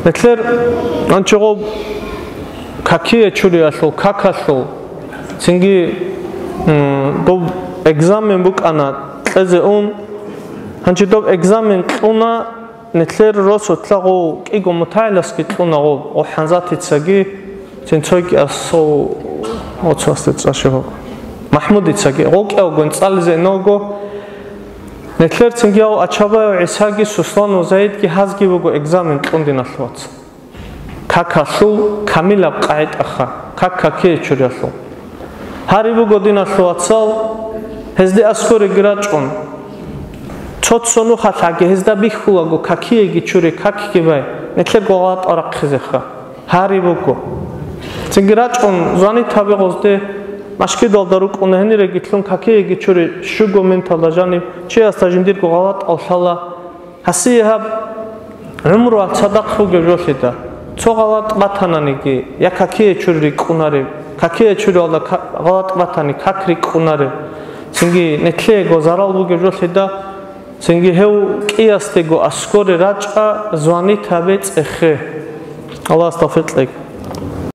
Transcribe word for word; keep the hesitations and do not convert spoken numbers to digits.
Нилъер гьанчи гъоб какие чуриялъул, какалъул, цинги, м, доб экзамен букӀана кьезе ун. Гьанчи доб экзамен кьуна, нилъер росулъа гъов кӀиго мутагӀиласги кьуна гъоб, гъо хӀанзатицаги, цин цойги асов оцасде цӀаши гьоб. МахӀмудицаги, гъо кӀиявгун цӀализе иного, нилъер цинги гьав Ачабаев ГӀисаги, Сусланов Заидги гьазги буго экзамен кьун, диналъул вацал. Какалъул камилаб къагӀидаха, как какие чуриялъул. Гьари буго, диналъул вацал, гьезде аскореги рачӀун. Цо-цо нухалъаги гьезда бихьулаго, какиеги чури, какги бай, нилъерго гъалатӀал рахъизеха. Гьари буго. Цинги рачӀун, звонить гьабе гъозде, машгидалда рукӀуна, гьениреги лъун, какиеги чури, щуго минуталда жаниб чиясда жиндирго гъалатӀал лъала. Гьасие гьаб гӀумруялъ цадахъ бугеб жолъида, цо гъалатӀ батананиги, я какие чури рикӀкӀунареб, какие чуриялда ка-, гъалатӀ батани, как рикӀкӀунареб, цинги нилъеего зарал бугеб жолъида, цинги гьев кӀиясдего аскоре рачӀа, звонить гьабе, цӀехе. Аллагьас тавфикъ кьеги.